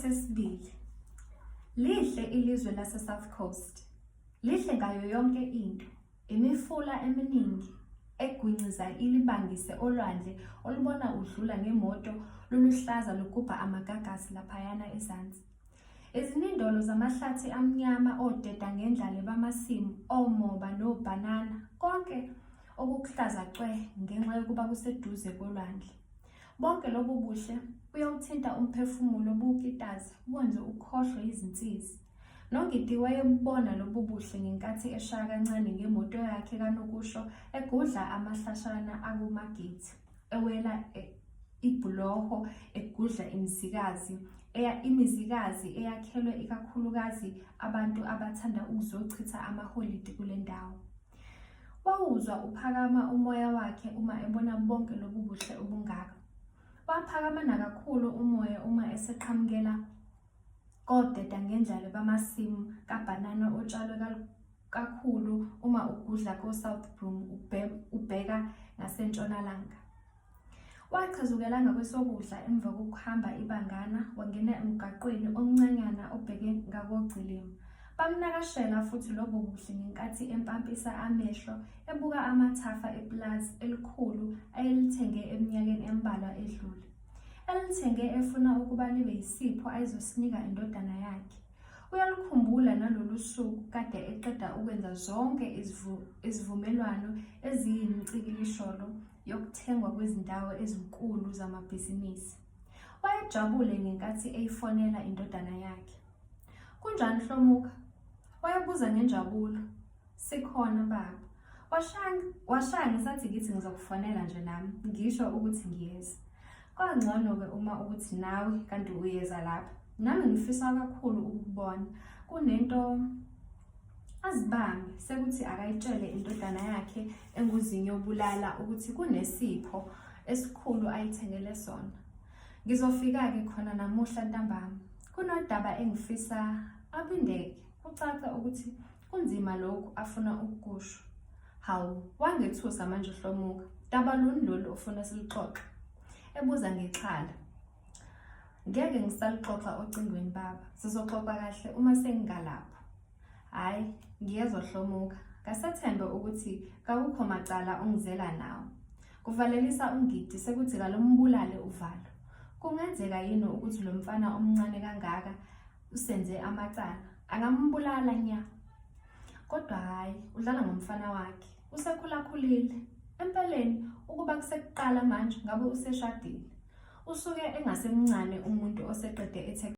Sesibili. Lihle ilizwe lase-South Coast. Lihle ngayo yonke into. Imifula eminingi egwinciza ilibangise olwandle olubona udlula ngemoto luluhlaza lugubha amagagasi laphayana ezansi. Izinindolo zamahlathi amnyama odedangendlale bamasimu omoba nobhanana konke okukuhlaza cwe ngenxa yokuba kuseduze kolwandle. Bonke lobu buhle buyawuthinta umphefumulo buwukitaze buwenze ukhohlwe izinsizi. Nongidi wayebubona lobu buhle ngenkathi eshaya kancane ngemoto yakhe kanokusho egudla amahlashana akumagithi ewela e, ibhuloho egudla imizikazi eya imizikazi eyakhelwe ikakhulukazi abantu abathanda ukuzochitha amaholidi kule ndawo. Wawuzwa uphakama umoya wakhe uma ebona bonke lobu buhle obungaka. Waphakama nakakhulu umoya uma eseqhamukela kodedangendlale bamasimu kabhanana otshalwe kakhulu uma ugudla ko-South Broom ubheka ngasentshonalanga. Wachezukela ngakwesokudla emva kokuhamba ibangana wangena emgaqweni omncanyana obheke ngakogcilima. Bamnakashela futhi lobo buhle ngenkathi empampisa amehlo ebuka amathafa epulazi elikhulu ayelithenge eminyakeni embalwa edlule. Elithenge efuna ukuba libe yisipho ayezosinika indodana yakhe. Uyalukhumbula nalolu suku kade eqeda ukwenza zonke izivumelwano eziyimicikilisholo yokuthengwa kwezindawo ezinkulu zamabhizinisi. Wayejabule ngenkathi eyifonela indodana yakhe. Kunjani Hlomuka? Wayebuza ngenjabulo. Sikhona baba. Washaya washaya ngisathi ngithi ngizokufonela nje nami ngisho ukuthi ngiyeza. Kwangcono-ke uma ukuthi nawe kanti uyeza lapha. Nami ngifisa kakhulu ukukubona. Kunento azibambe sekuthi akayitshele indodana yakhe enguzinyobulala ukuthi kunesipho esikhulu ayithengele sona. Ngizofika-ke khona namuhla ntambama. Kunodaba engifisa abindeke kucace ukuthi kunzima lokhu afuna ukukusho. Hawu, wangethusa manje uHlomuka. Daba luni lolu ofuna siluxoxe? Ebuza ngexhala. Ngeke ngisaluxoxa ocingweni baba. Sizoxoxa kahle uma sengingalapho. Hhayi, ngiyezwa Hlomuka. Kasethembe ukuthi kakukho macala ongizela nawo. Kuvalelisa uNgidi sekuthi kalombulale uvalo. Kungenzeka yini ukuthi lo mfana omncane kangaka usenze amacala? Angambulala nya. Kodwa hhayi, udlala ngomfana wakhe. Usekhulakhulile. Empeleni ukuba kusekuqala manje ngabe useshadile. Usuke engasemncane umuntu oseqede ethe.